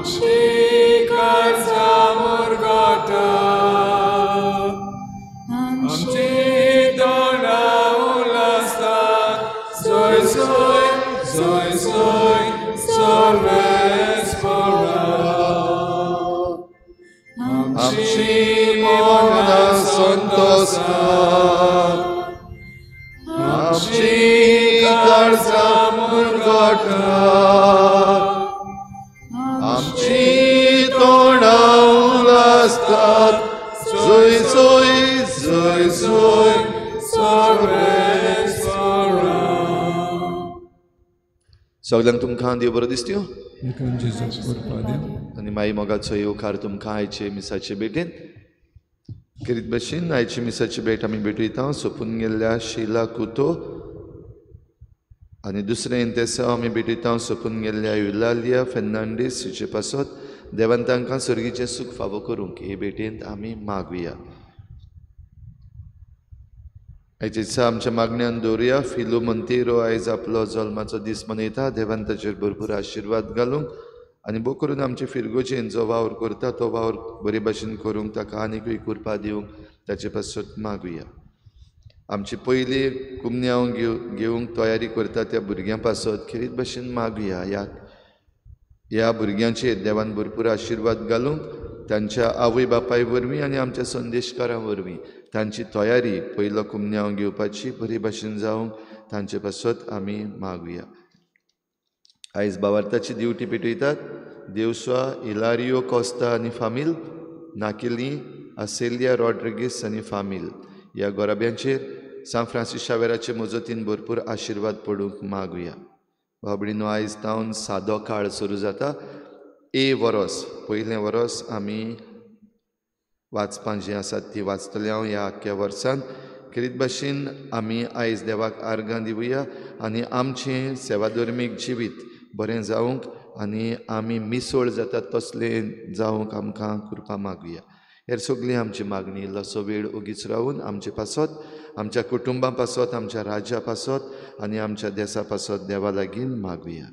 आमची काळजां मुरगोटा, आमची तोंडां उलासतात जोय जोय जोय जोय सर्वेस्परा. आमची मनां संतोषतात, आमची काळजां मुरगोटा, आमची तोंडां उलासतात जोय जोय जोय जोय सर्वेस्परा. सगल्यांक तुमकां देव बरो दिसत्यो आनी माई मोगाचो येवकार तुमकां आयचे मिसाचे भेटेन. खेरीत भशेन आयचे मिसाची भेट आमी भेटयता सोंपून गेल्ल्या शिला कुतो आनी दुसरें इंतेसांव आमी भेटयता सोंपून गेल्ल्या युलालिया फेर्नांडीस हिचे पासत देवान तांकां सर्गीचें सूख फावो करूंक हे भेटेंत आमी मागुया. आयचे दिसा आमच्या मागण्यान दवरुया. फिलू मंतेरो आयज आपलो जल्माचो दीस मनयता. देवान ताचेर भरपूर आशिर्वाद घालूंक आनी बो करून आमचे फिरगोजेन जो वावर करता तो वावर बरे भाशेन करूंक ताका आनीकूय कृपा दिवंक ताचे पासत मागुया. आमची पयली कुमन्यांव घेवंक तयारी करता त्या भुरग्यां पासत खेरीत भाशेन मागुया. ह्या भुरग्यांचेर देवान भरपूर आशिर्वाद घालूंक तांच्या आवय बापाय वरवीं आनी आमच्या संदेशकारां वरवीं तांची तयारी पयलो कुमन्यांव घेवपाची बरी भाशेन जावंक तांचे पासत आमी मागुया. आयज बावार्थाची दिवटी पेटयतात देवस्वा इलारियो कोस्ता आनी फामील, नाकिली आसेलिया रॉड्रिगीस आनी फामील ह्या गोराब्यांचेर सांत फ्रांसीस शावेराचे मजतीन भरपूर आशिर्वाद पडूंक मागुया. बाबडीनो आयज तावन सादो काळ सुरू जाता. ए वरोस पयलें वरोस आमी वाचपां जीं आसात ती वाचतलें हांव ह्या आख्ख्या वर्सान. खेरीत भाशेन आमी आयज देवाक आर्गां दिवया आनी आमचें सेवाधर्मीक जिवीत बरें जावंक आनी आमी मिसळ जातात तसलें जावंक आमकां कृपा मागुया. हेर सगळी आमची मागणी इल्लोसो वेळ ओगीच रावून आमचे पासत, आमच्या कुटुंबां पासत, आमच्या राज्या पासत आनी आमच्या देसा पासत देवा लागीं मागुया.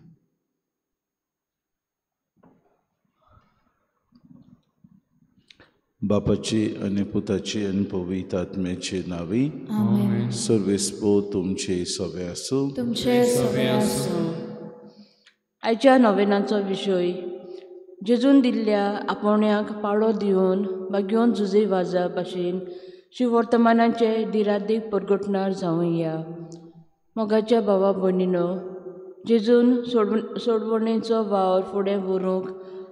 बापाची आनी पुताची आनी पवित्र आत्म्याचे नांवी. सर्वेस्पो तुमचे सवे आसूं. तुमचे सवे आसूं. आयच्या नोवेनाचो विशय जेजून दिल्ल्या आपोवण्याक पाळो दिवन बागयोन जुजे वाजा भाशेन शिवर्तमानाचे दिरादीक परगटणार जावया. मोगाच्या भावा भयणीनो, जेजून सोडवणेचो वावर फुडें व्हरूंक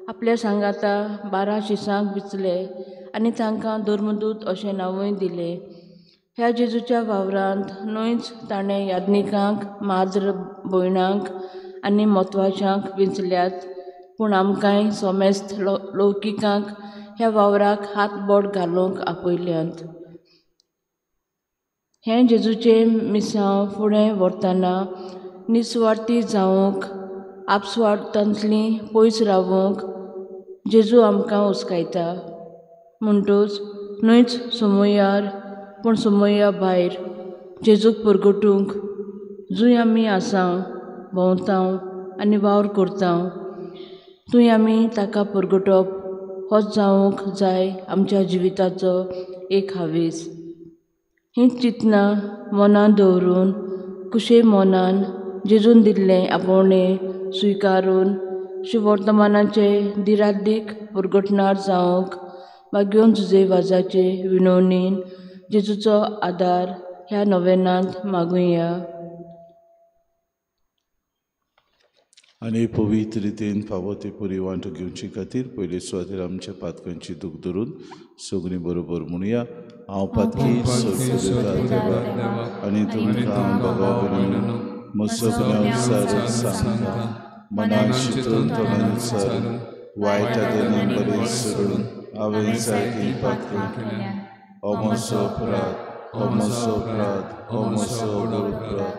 आपल्या सांगाता 12 शिसांक विचले आनी तांकां धर्मदूत अशें नांवूय दिलें. ह्या जेजूच्या वावरांत न्हयच ताणें याज्ञिकांक, माद्र भयणांक आनी म्हत्वाच्यांक विंचल्यात, पूण आमकांय सोमेस्त लौकिकांक ह्या वावराक हात बोट घालूंक आपयल्यात. हें जेजूचें मिसांव फुडें व्हरतना निस्वार्थी जावंक, आपस्वार्थांतली पयस रावूंक जेजू आमकां हुस्कायता. म्हणटूच न्हयच समयार पूण समया भायर जेजूक परगटूंक जंय आमी आसा, भोंवता आनी वावर करता थंय आमी ताका परगटप होच जावंक जाय आमच्या जिविताचो एक हावेस. हीं चिंतनां मनांत दवरून कुशे मनान जेजून दिल्लें आपोवणें स्विकारून शिवर्तमानाचे दिरादीक परगटणार जावंक बागयोन जुजे वाजाचे विनवणीन जेजूचो आदार ह्या नोवेनांत मागुया. आनी पवित्र रितीन फावो ती पुरी वांटो घेवचे खातीर पयले सुवातेर आमच्या पातकांची दूख धरून सगळीं बरोबर म्हणुया. हांव पातकी देवाक आनी तुमकां बाबा भयणीनो म्हजो गुन्यांव सांगता, मनान चिंतून तोंडान उच्चारून वायट आदरान बरें सोडून हांवें जायतीं पातकां केल्यां. हो म्हजो अपराध, हो म्हजो अपराध, हो म्हजो व्हड अपराध.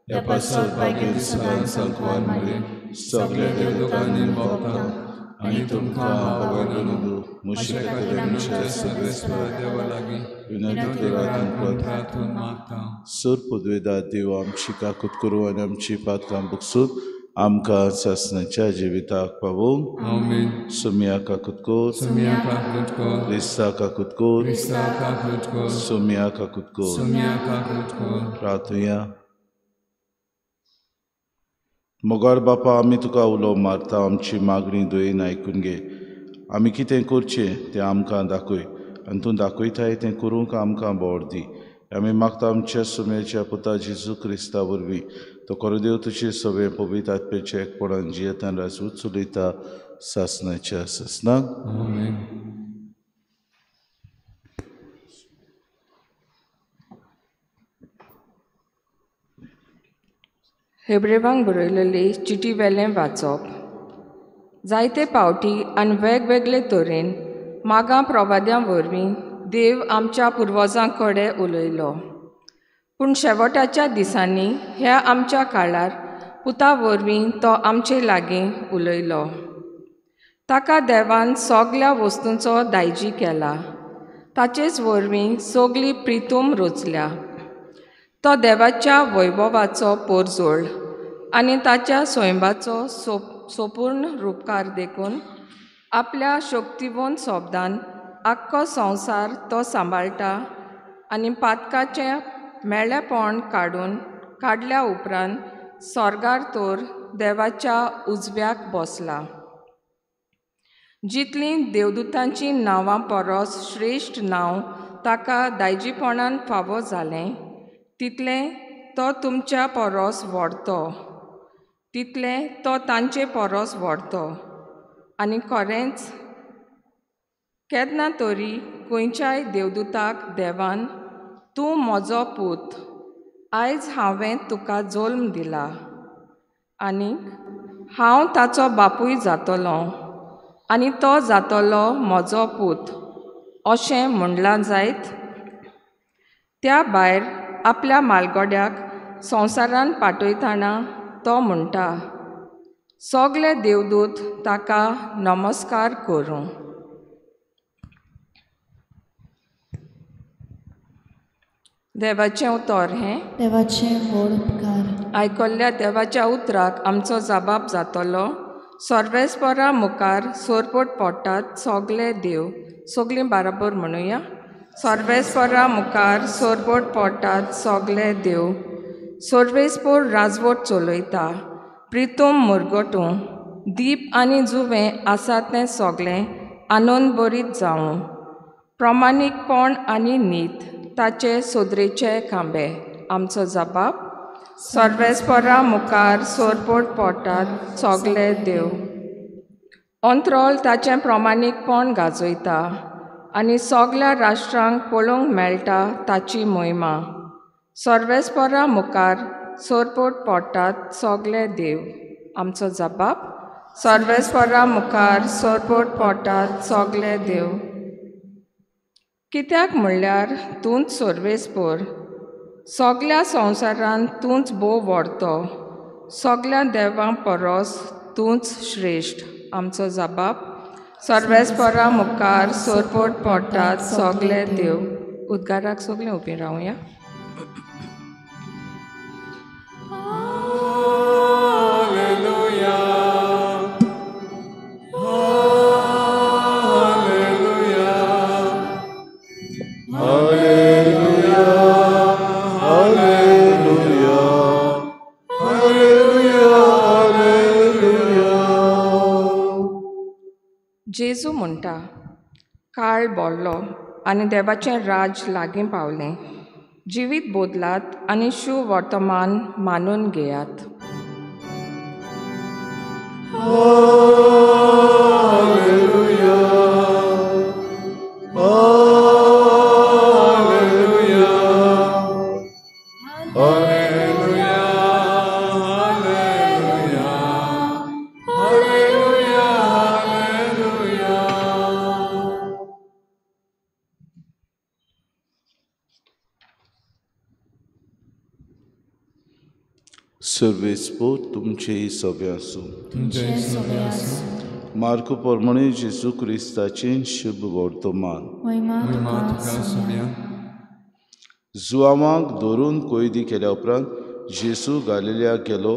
ह्या पासत बागेर सदां सांकवार मरे सगल्या देवतांनी भोगता आनी तुमकां बाबा म्हजे खातीर आमच्या सर्वेस्पर देवा लागीं विनंती करात. मागता. सर पदवेदार देव आमची काकूत करूं आनी आमची पातकां बुकसून आमकां सासणाच्या जिविताक पावोवंक. आमेन. सोम्या काकुतकोर, सोम्या काकुतकोर, क्रिस्ता काकुतकोर, क्रिस्ता काकुतकोर, सोम्या काकुतकोर, सोम्या काकुतकोर. प्रार्थुया. मोगाळ बापा, आमी तुका उलो मारता, आमची मागणी दुयेन आयकून घे. आमी कितें करचें तें आमकां दाखय आनी तूं दाखयताय तें करूंक आमकां बोड दी. आमी मागता आमच्या सुमेच्या पुता जेजू क्रिस्ता वरवीं, तो कोरदेव तुजे सगळे पवित्र आत्म्याच्या एकपणान जियेतान राजवट चलयता सासणाच्या सासणाक. आमेन. हेब्रेवांक बरयलेली चिटी वेलें वाचप. जायते पावटी आनी वेगवेगळे तरेन मागां प्रवाद्यां वरवीं देव आमच्या पुर्वजां कडेन उलयलो, पूण शेवटाच्या दिसांनी ह्या आमच्या काळार पुता वरवीं तो आमचे लागीं उलयलो. ताका देवान सगल्या वस्तूंचो दायजी केला, ताचेच वरवीं सगली प्रितूम रचल्या. तो देवाच्या वैभवाचो पोरजोळ आनी ताच्या स्वयंबाचो सोपूर्ण रुपकार देखून आपल्या शक्तिवंत शब्दान आख्खो संवसार तो सांबाळटा आनी पातकाचें मेळेपण काडून काडल्या उपरांत स्वर्गार तर देवाच्या उजव्याक बसला. जितलीं देवदूतांचीं नांवां परस श्रेश्ठ नांव ताका दायजीपणान फावो जालें, तितलें तो तुमच्या परस व्हडतो, तितलें तो तांचे परस व्हडतो. आनी खरेंच केन्ना तरी खंयच्याय देवदूताक देवान तूं म्हजो पूत, आयज हांवें तुका जल्म दिला, आनी हांव ताचो बापूय जातलो आनी तो जातलो म्हजो पूत, अशें म्हणलां जायत? त्या भायर आपल्या मालगोड्याक संवसारान पाठयतना तो म्हणटा, सगले देवदूत ताका नमस्कार करूं. देवाचें उतर हें. देवाचें व्हड उपकार. आयकल्ल्या देवाच्या उतराक आमचो जबाब जातलो. सर्वेस्परा मुखार सोरपोट पडटात सगले देव. सगलीं बराबर म्हणुया. सर्वेस्परा मुखार सोरपोट पडटात सगले देव. सर्वेस्पोर राजवट चलयता, प्रितम मुरगटूं, दीप आनी जुवें आसा तें सगलें आनंद बरीत जावं. प्रमाणीकपण आनी नीत ताचे सोदरेचे खांबे. आमचो जबाब. सर्वेस्परा मुखार सोरपोट पडटात सगले देव. अंत्रोल ताचें प्रमाणीकपण गाजयता आनी सगल्या राष्ट्रांक पळोवंक मेळटा ताची मोहिमा. सर्वेस्परा मुखार सोरपोट पडटात सगले देव. आमचो जबाब. सर्वेस्परा मुखार सोरपोट पडटात सगले देव. कित्याक म्हणल्यार तूंच सर्वेस्पोर, सगल्या संवसारांत तूंच भोव व्हडतो, सगल्या देवां परस तूंच श्रेश्ठ. आमचो जबाब. सर्वेस्परा मुखार सोरपोट पडटात सगले देव. उद्गाराक सगळें उबीं रावया. जेजू म्हणटा, काळ बोल्लो आनी देवाचें राज लागीं पावलें. जिवीत बदलात आनी शुवर्तमान मानून घेयात. सर्वेस्पोर तुमचेय सगळे आसूं. मार्कू प्रमाणे जेजू क्रिस्ताचें शुभ वर्तमान. जुआवांक धरून कैदी केल्या उपरांत जेजू गालिलियाक गेलो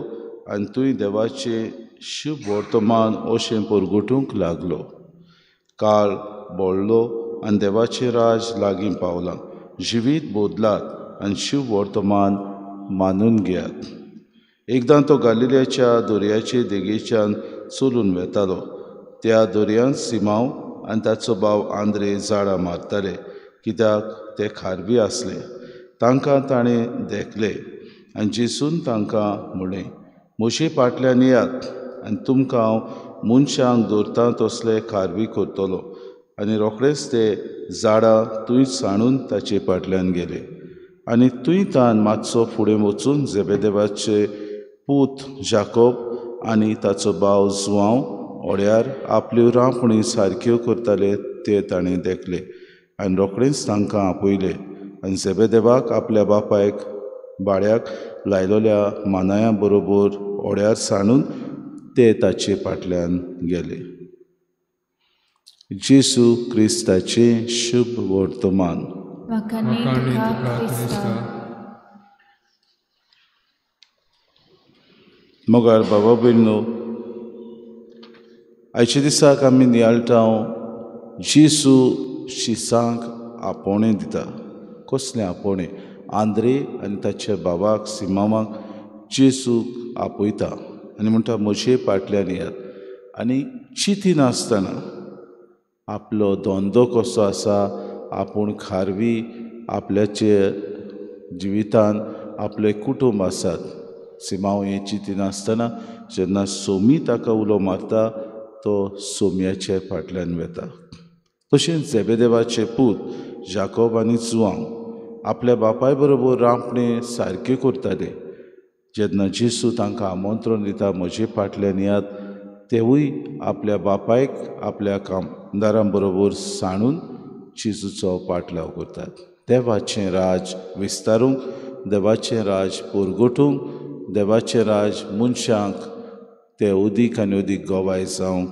आनी थंय देवाचें शुभ वर्तमान अशें परगटूंक लागलो. काळ बोडलो आनी देवाचें राज लागीं पावलां. जिवीत बदलात आनी शुभ वर्तमान मानून घेयात. एकदां तो गालिलियाच्या दर्याचे देगेच्यान चलून वेतालो. त्या दर्यांत सिमांव आनी ताचो भाव आंद्रे जाळां मारताले, कित्याक ते खारवी आसले. तांकां ताणें देखले आनी जेजून तांकां म्हणलें, म्हजे फाटल्यान येयात आनी तुमकां हांव मनशांक दवरता तसले खारवी करतलो. आनी रोखडेच ते झाडां थंय सांडून ताचे फाटल्यान गेले. आनी थंय तान मातसो फुडें वचून जेबेदेवाचे पूत जाकोब आनी ताचो भाव जुआंव ओड्यार आपल्यो रांपणी सारक्यो करताले ते ताणें देखले आनी रोखडेच तांकां आपयले. आनी जेबेदेवाक आपल्या बापायक भाड्याक लायलोल्या मानाया बरोबर ओड्यार सांडून ते ताचे फाटल्यान गेले. जेजू क्रिस्ताचें शुभ वर्तमान. मगार बाबा भयणो, आयच्या दिसाक आमी नियाळटा जेजू शिसांक आपोवणें दिता. कसलें आपोवणें? आंद्रे आनी ताच्या बाबाक सिमांवाक जेजूक आपयता आनी म्हणटा, म्हजे फाटल्यान येयात. आनी चिंतिनासतना आपलो धंदो कसो आसा, आपूण खारवी, आपल्याचे जिवितान आपलें कुटुंब आसात, सिमांव हें चिंतिनासतना जेन्ना सोमी ताका उलो मारता तो सोम्याचे फाटल्यान वेता. तशेंच जेबेदेवाचे पूत जाकोब आनी जुआंव आपल्या बापाय बरोबर रांपणे सारक्यो करताले. जेन्ना जेजू तांकां आमंत्रण दिता, म्हजे फाटल्यान येयात, तेवूय आपल्या बापायक आपल्या कामदारां बरोबर सांडून जेजूचो पाटलाव करतात. देवाचें राज विस्तारूंक, देवाचें राज परगटूंक, देवाचें राज मनशांक ते अदीक आनी अदीक गवाय जावंक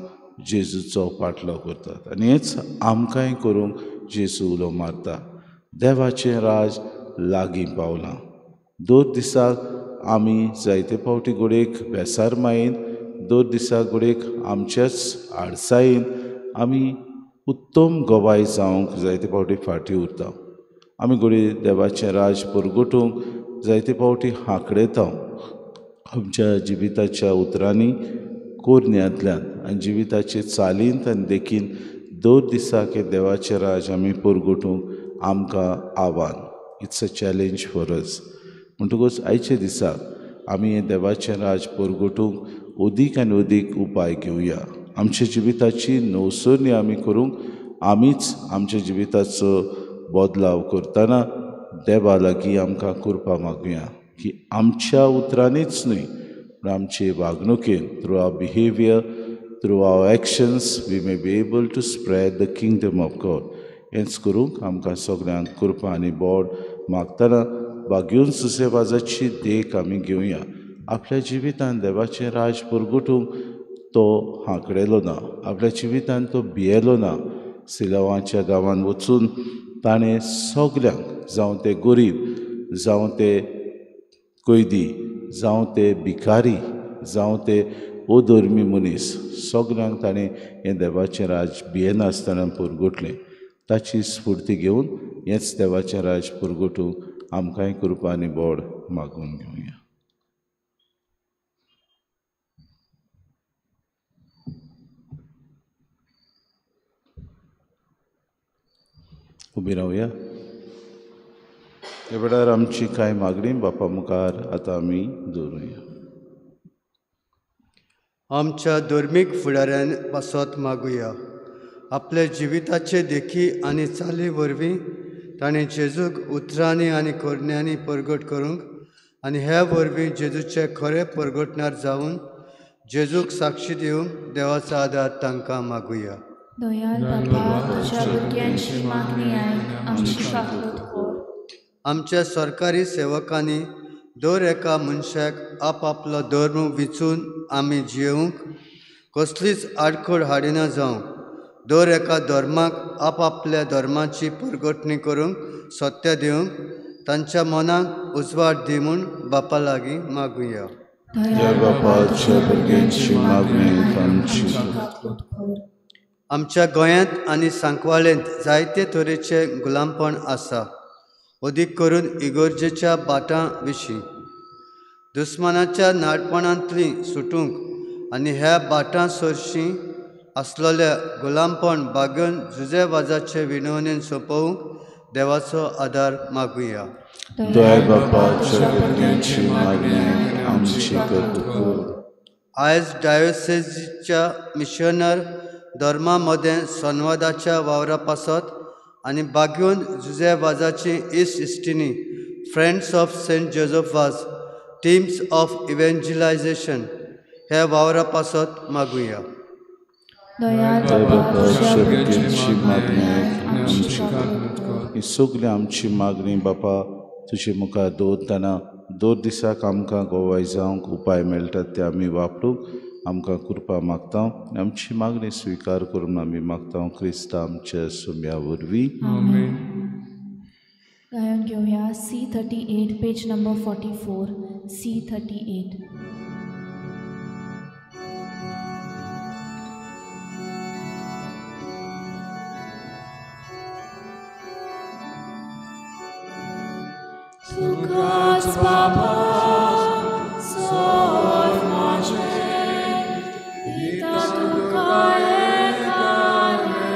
जेजूचो पाटलाव करतात. आनी हेंच आमकांय करूंक जेजू उलो मारता. देवाचें राज लागीं पावलां. दर दिसाक आमी जायते फावटी घडयेक बेसार मायेन, दर दिसाक घडयेक आमच्याच आडसायेन आमी उत्तम गवाय जावंक जायते फावटी फाटीं उरता. आमी घडये देवाचें राज परगटूंक जायते फावटी हांकडेता आमच्या जिविताच्या उतरांनी, कोरण्यांतल्यान आनी जिविताचे चालींत आनी देखीन दर दिसाक हें देवाचें राज आमी परगटूंक आमकां आव्हान. It's a challenge for us. म्हणटकूच आयच्या दिसाक आमी हें देवाचें राज परगटूंक अदीक आनी अदीक उपाय घेवया. आमच्या जिविताची नवसरणी आमी करूंक आमीच आमच्या जिविताचो बदलाव करतना देवा लागीं आमकां कृपा मागुया की आमच्या उतरांनीच न्हय पूण आमचे वागणुकेन, through our behaviour, through our actions, we may be able to spread the kingdom of God. हेंच करूंक आमकां सगळ्यांक कृपा आनी बोड मागतना बागेवन सुसेवाजाची देख आमी घेवया. आपल्या जिवितान देवाचें राज परगटूंक तो हांकडेलो ना, आपल्या जिवितान तो भियेलो ना. सिलावांच्या गांवांत वचून ताणें सगल्यांक, जावं ते गरीब, जावं ते कैदी, जावं ते भिकारी, जावं ते अधर्मी मनीस, सगल्यांक ताणें हें देवाचें राज भियेनासतना परगटलें. ताची स्फूर्ती घेवन हेंच देवाचें राज परगटूंक आमकांय कृपा आनी बोड मागून घेवया. उबी रावया. ह्या वेळार आमची कांय मागणी बापा मुखार आतां आमी दवरुया. आमच्या धर्मीक फुडाऱ्यान पासत मागुया. आपल्या जिविताचे देखी आनी चाली वरवीं ताणें जेजूक उतरांनी आनी करण्यांनी परगट करूंक आनी ह्या वरवीं जेजूचे खरें परगटणार जावन जेजूक साक्षी दिवंक देवाचो आदार तांकां मागुया. दयाळ बाबा, तुज्या भुरग्यांची मागणी आयक, आमची फाकलूत कर. आमच्या सरकारी सेवकांनी दर एका मनशाक आपआपलो धर्म विचून आमी जियेवंक कसलीच आडखळ हाडिना जावंक, दर एका धर्माक आपआपल्या धर्माची परगटणी करूंक सत्या दिवंक तांच्या मनाक उजवाड दी म्हूण बापा लागीं मागुया. दया बापा तुज्या भुरग्यांची मागणी आमची. आमच्या गोंयांत आनी सांकवाळेंत जायते तरेचे गुलामपण आसा, अदीक करून इगोर्जेच्या बाटां विशीं. दुस्मानाच्या नाडपणांतली सुटूंक आनी ह्या बाटां सरशीं आसलेल्या गुलामपण बागन जुजे वाजाचे विनवणेन सोंपोवंक देवाचो आदार मागुया. दया बापा तुज्या भुरग्यांची मागणी आमची कर. आयज डायोसेजीच्या मिशनर धर्मा मदें संवादाच्या वावरा पासत आनी बागयोन जुजे वाजाची इश्ट इश्टिनी friends of Saint Joseph Vaz teams of evangelisation ह्या वावरा पासत मागुया. ही सगळी आमची मागणी बापा तुजे मुखार दवरतना दर दिसाक आमकां गोवाय जावंक उपाय मेळटात ते आमी वापरूंक आमकां कृपा मागता. आमची मागणी स्विकार करून आमी मागता क्रिस्ता आमच्या सुम्या वरवीं. गायन घेवया C38 page number 44 C38. Tukac Baba sor maje dita tuka ekale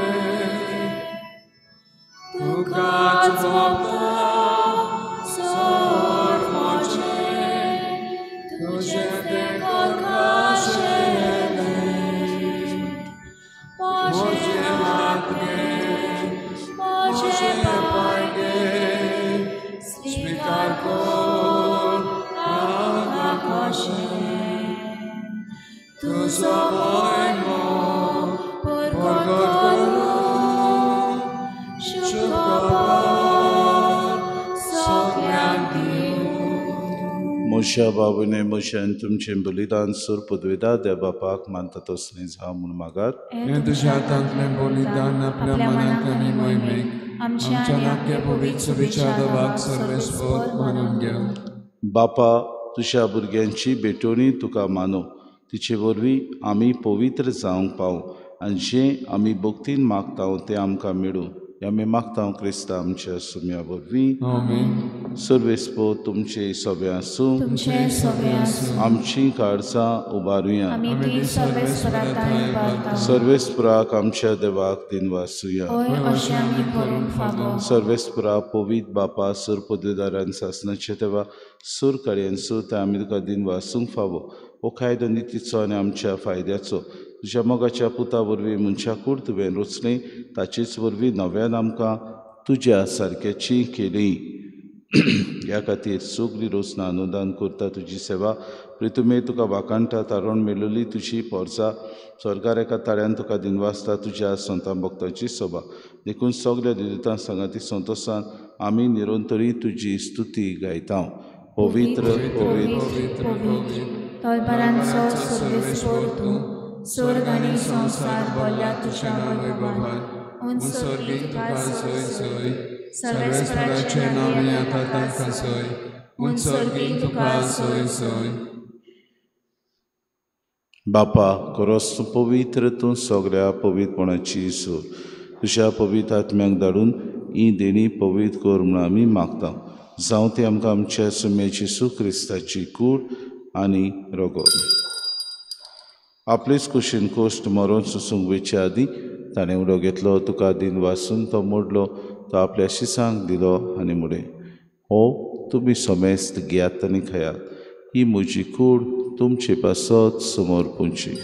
Tukac Baba sor maje tuje te kalkaşele Maje hatne maje payne Svikar kor akashe Tuzo vojmo porgot koru Shukopor soklyan diu. म्हज्या बाबूने म्हज्यान तुमचें बलिदान सूर पदवेदा देव बापाक मानता तसलें जावं म्हूण मागात. हें तुज्या हातांतलें बलिदान आपल्या मनाक आनी मोहिमेक आमच्या नाक्या पवित्र सुविचार देवाक सर्वेस्पर मानून घेव. बापा तुज्या भुरग्यांची भेटवणी तुका मानू, तिचे वरवीं आमी पवित्र जावंक पावूं आनी जें आमी भक्तीन मागता तें आमकां मेळूं. आमी मागता क्रिस्ता आमच्या सुम्या वरवीं. सर्वेस्पर तुमचे सगळे आसूं. आमची काळजां उबारुया. सर्वेस्पराक आमच्या देवाक दिनवासुया. सर्वेस्परा पवित्र बापा सुर पदवीदारान सासनाचे देवा सूर कार्यान सूर ते आमी तुका दिनवासूंक फावो. हो कायदो नितीचो आनी आमच्या फायद्याचो तुज्या मोगाच्या पुता वरवीं मनशा कूड तुवें रचली ताचेच वरवीं नव्यान आमकां तुज्या सारक्याची केली. ह्या खातीर सगळी रचना अनुदान करता तुजी सेवा प्रितुमे तुका वाखाणटा तारण मेळिल्ली तुजी पोरसा स्वर्गार एका ताळ्यान तुका दिनवासता तुज्या संतां भक्तांची सभा. देखून सगल्या दितां सांगाती संतोसान आमी निरंतरी तुजी स्तुती गायता. पवित्र पवित्र तळपरांचो सर्वेस्पर तूं स्वर्ग आनी संवसार भरल्या तुज्या वैभवान. उत्सर्गीक तुका सोय सोय सर्वेस्पराचें नांव येता तांकां सोय उत्सर्गीक तुका सोय सोय. बापा खरोच तूं पवित्र तूं सगळ्या पवित्रपणाची सूर तुज्या पवित्र आत्म्याक धाडून ही देणी पवित्र कर म्हूण आमी मागता. जावं ती आमकां आमच्या सुम्याची सु क्रिस्ताची कूड आनी रगत. आपलेच कुशीन कोश्ट मरोन सोसूंक वयचे आदीं ताणें उडो घेतलो, तुका दिन वासून तो मोडलो, तो आपल्या शिसांक दिलो आनी म्हणलें, हो तुमी समेस्त घेयात आनी खायात, ही म्हजी कूड तुमचे पासत समोर पुंची.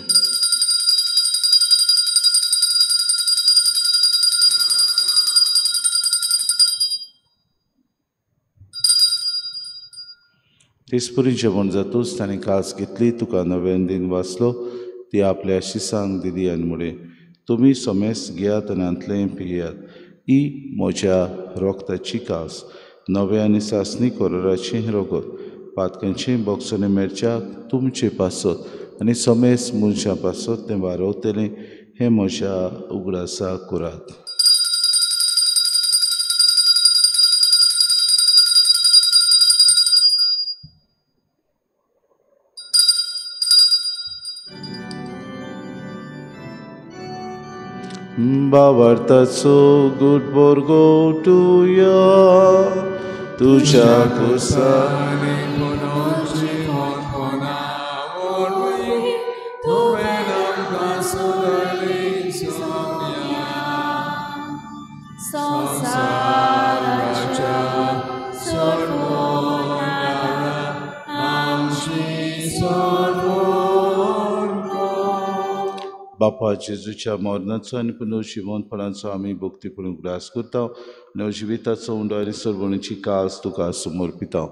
तेचपरी जेवण जातूच ताणें कास घेतली, तुका नव्यान दिन वाचलो, ती आपल्या शिसांक दिली आनी म्हणलें, तुमी समेस्त घेयात आनी हांतलें पियात, ही म्हज्या रोगताची कास, नव्या आनी सासणी कोरोराचें रगत, पातकांचें बोगसणें मेळच्याक तुमचे पासत आनी समेस्त मनशां पासत तें वारवतलें, हें म्हज्या उगडासा करात. बाबार्थाचो गुड बोरगोटुया तुझ्या कोसानी बापा जेजूच्या मरणाचो आनी पुनर्जिवंतपणाचो आमी भक्तीपूर्ण उगडास करता आनी जिविताचो उंडो आनी सर्वणीची कास तुका समर्पिता.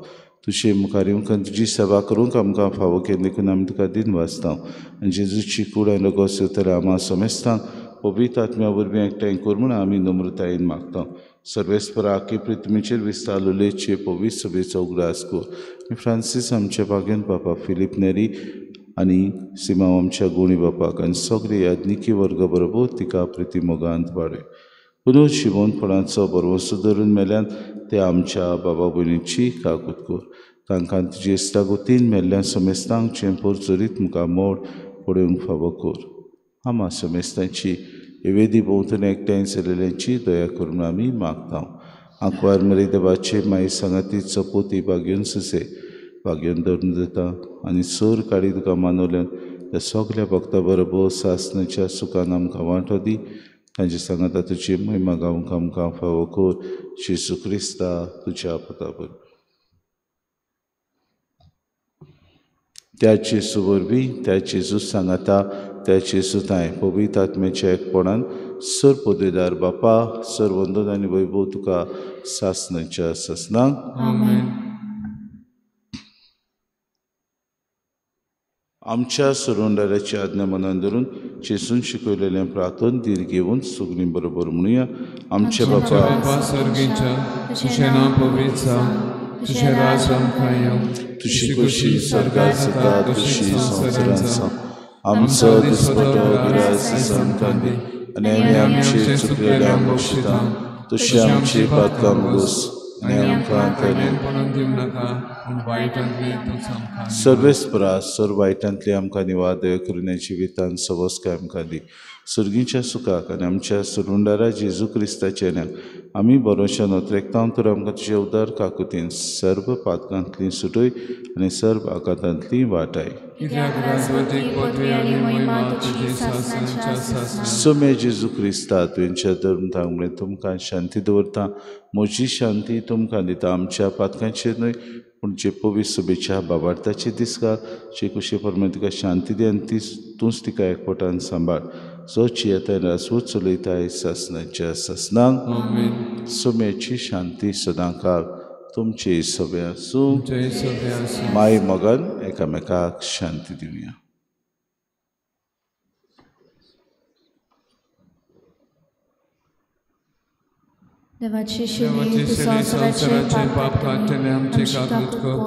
तुजे मुखार येवंक आनी तुजी सेवा करूंक आमकां फावो केली देखून आमी तुका दिन वाचता आनी जेजूची कूड आनी रगत सोदतल्या आमा समेस्तांक पवित्र आत्म्या वरवीं एकठांय कर म्हूण आमी नम्रतायेन मागता. सर्वेस्परा की पृथ्वीचेर विस्तारलेचे पवित्र सभेचो उगडास कर. आनी फ्रांसीस आमच्या बागेन बापा फिलीप नेरी आनी सिमांव आमच्या गुणी बापाक आनी सगळे याज्ञिकी वर्ग बरोबर तिका प्रिती मोगांत वाडय. पुनर्जिवंतपणाचो भरवंसो धरून मेल्यान ते आमच्या बाबा भयणीची काकूत कर. तांकां तुजे इश्टागतीन मेल्ल्या समेस्तांक चेंपोर चरीत मुखार मोड पळोवंक फावो कर. आमा समेस्तांची वेदी भोंवतणी एकठांय जाल्ल्यांची दया करून आमी मागता. आंकवार मरे देवाचे माई सांगाती चपोती बागेवन सुसे भाग्यान धरून जाता आनी सर काडी तुका मानवल्यान त्या सगल्या भक्ता बरोबर सासनाच्या सुखान आमकां वांटो दी. तांचे सांगाता तुजी महिमा गावंक आमकां फावो कर. जेजू क्रिस्ता तुज्या पता बरोबर त्या जेजू वरवीं त्या जेजू सांगाता त्या जेजू तांय पवित्र आत्म्याच्या एकपणान सर पदवेदार बापा सर वंदन आनी वैभव तुका सासनाच्या सासनाक. आमच्या सरुंडाराची आज्ञा मनान धरून जेजून शिकयलेलें प्रार्थन धीर घेवन सगळीं बरोबर म्हणुया. आमच्या बापा सर्गीच्या तुझें नांव पवित्र जावं, तुझें राज आमकां येवं, तुजी खोशी स्वर्गात जाता तशी संवसारांत जावं. आमचो दिसपटो ग्रास आमकां दी आनी आमी आमचे चुकलेल्यांक बक्षिता तशी आमची पातकां गोस आनी आमकां सर्वेस्परा सर वायटांतली आमकां निवार दया करून जिवितान सवस्काय आमकां दी. सर्गीच्या सुखाक आनी आमच्या सरुंडारा जेजू क्रिस्ताच्या नांवान आमी बरोवच्या नोत्रेकता तर आमकां तुजे उदार काकुतीन सर्व पातकांतली सुटय आनी सर्व आघातांतली वाटाय. सोम्या जेजू क्रिस्ता तुवेंच्या धर्म थांगणे तुमकां शांती दवरता, म्हजी शांती तुमकां दिता. आमच्या पातकांचेर न्हय पूण जे पवित्र सभेच्या बाबार्थाचे दिसका जे कुशे प्रमाणे तुका शांती दी आनी ती तूंच तिका एकवटान सांबाळ. जो चियेताय रासवत चलयताय सासनाच्या सासनाक. सोम्याची शांती सदांकाळ तुमचे सभे आसूं. माय मगन एकामेकाक शांती दिवया. देवाचे शिले संवसाराचे पाप काडटले आमची काकूत कर.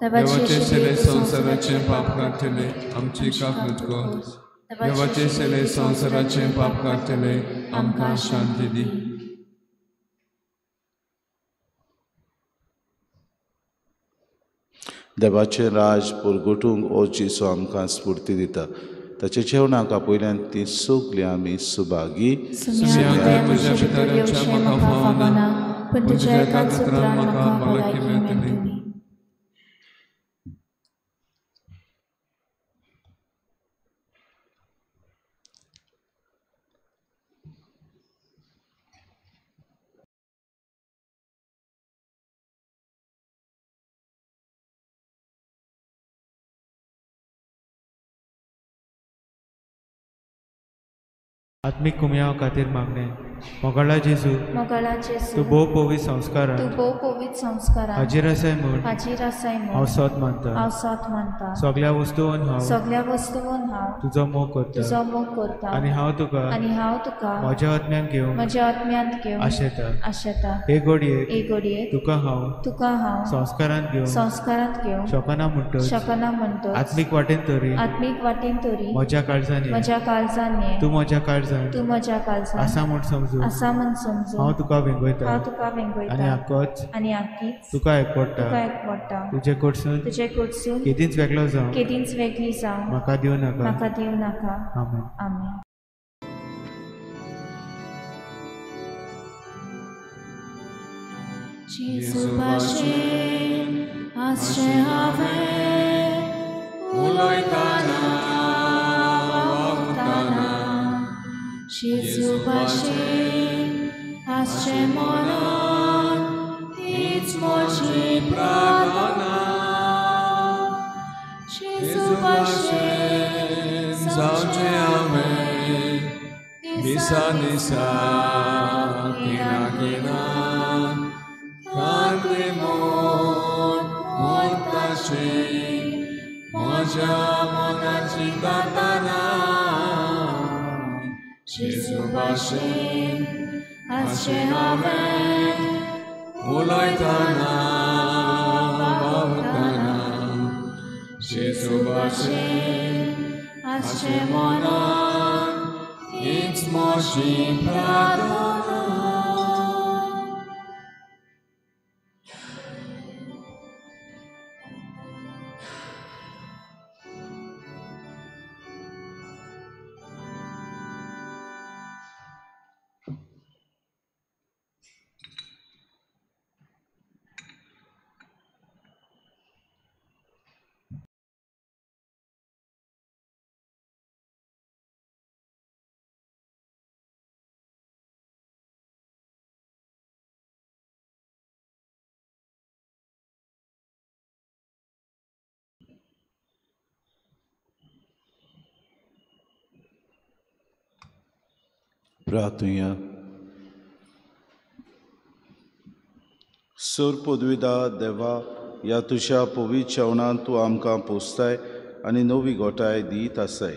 देवाचे शिले संवसाराचे पाप काडटले आमची काकूत कर. देवाचे शिले संवसाराचे पाप काडटले आमकां शांती दी. देवाचें राज परगटूंक ओ जेजू आमकां स्फूर्ती दिता. ताच्या जेवणाक आपयल्यान ती सगळीं आमी सुभागी. आत्मीक कुमयाव खातीर मागणें. मोगाळा जेजू, तूं भोव पवित्र संस्कारान हाजीर आसाय म्हूण हांव सत मानता. सगळ्या वस्तून हांव तुजो मोग करता आनी हांव तुका म्हज्या आत्म्यान घेवन आशेता. हे घडयेक तुका हांव संस्कारांत घेवन शकना म्हणटच आत्मीक वाटेन तरी म्हज्या काळजान तूं म्हज्या काळजान आसा म्हूण समजू हांव तुका वेंगयता आनी आकीच तुका एकवटा. तुजे कडसून केदींच वेगळो जावं म्हाका दिवं नाका. आमेन. जेजू भाशेन आसचें हांवें उलयतना वागतना, जेजू भाशेन आसचें मनान हीच म्हजी प्रार्थना. जेजू भाशेन जावचें हांवें दिसा दिसा खिणा खिणा, कांती मोट मोटाशी म्हज्या मनाची दाताना. जेजू भाशेन आसचें हांवें उलयतना वागतना, जेजू भाशेन आसचें मनान हीच म्हजी प्रार्थना. प्रार्थुया. सर पदवीदा देवा, ह्या तुज्या पवित्र जेवणान तूं आमकां पोसताय आनी नवी गोठाय दीत आसाय.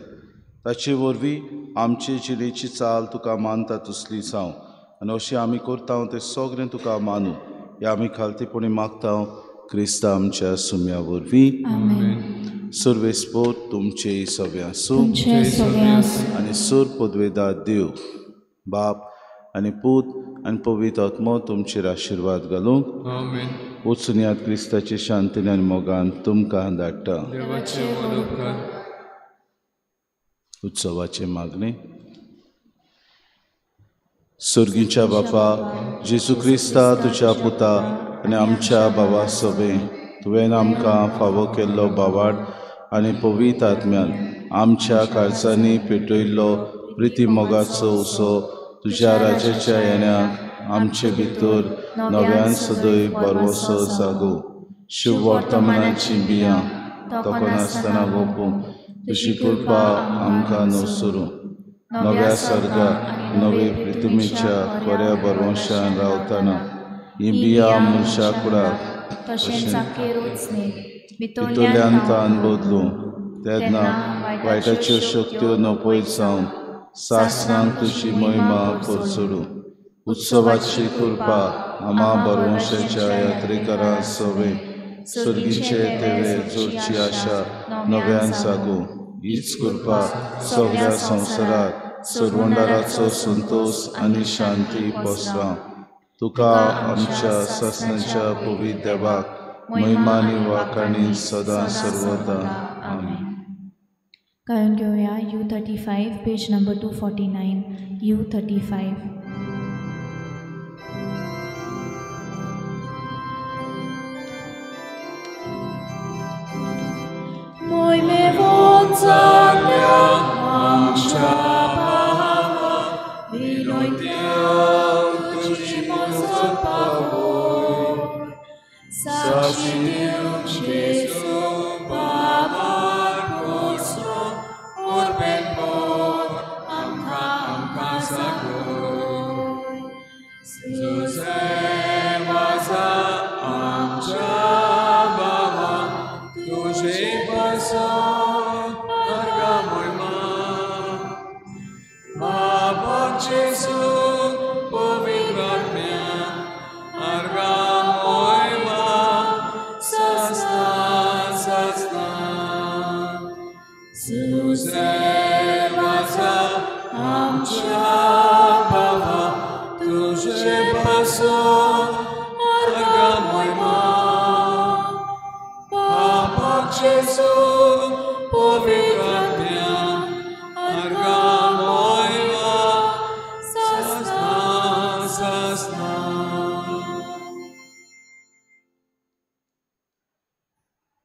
ताचे वरवीं आमचे जिणेची चाल तुका मानता तसली जावं आनी अशें आमी करता तें सगळें तुका मानू. ह्या आमी खालतीपणी मागता क्रिस्ता आमच्या सुम्या वरवीं. सर्वेस्पोर तुमचे सगळें आसूं आनी सर पदवेदा देव बाप आनी पूत आनी पवित्र आत्मो तुमचेर आशिर्वाद घालूंक. वचून क्रिस्ताचे शांतीन आनी मोगान तुमकां धाडटा. उत्सवाचे मागणे. सर्गीच्या बापा जेजू क्रिस्ता तुज्या पुता आनी आमच्या बाबा सोबें तुवें आमकां फावो केल्लो बावाड आनी पवित्र आत्म्यान आमच्या काळजांनी पेटयल्लो प्रिती मोगाचो उसो तुज्या राज्याच्या येण्याक आमचे भितर नव्यान सदय बरवसो जागो. शुभ वर्तमानाची बियां तकनासतना गोपूंक तुजी कृपा आमकां नसरू. नव्या सर्गा नवे पृथ्वीच्या खऱ्या बरवशान रावतना ही बियां मनशा कुडाक भितरल्यान तान बदलूं तेन्ना वायटाच्यो शक्त्यो नपयत जावन सासणांक तुजी महिमा परचडूं. उत्सवाची कृपा आमा बरवंशाच्या यात्रेकरां सवे सर्गीचे तेवे जोडची आशा नव्यान सागू. हीच कृपा सगळ्या संवसारात सर्वंडाराचो संतोष आनी शांती पसराव. तुका आमच्या सासणाच्या पवित्र देवाक महिमा आनी वाखाणी सदां सर्वदा. आमेन. गायन घेवया U35 page number 249. U35. Moi me vonzania amcha pahava viloitiam tuji mozot pavor Sakshidium Jesu pavar posro urben por amka amka sagoy Suze vaza amcha bava tuje pasor arga moima Baba Jesu povitra atmya arga moima sasna sasna Suze vaza amcha bava tuje pasor arga moima Baba Jesu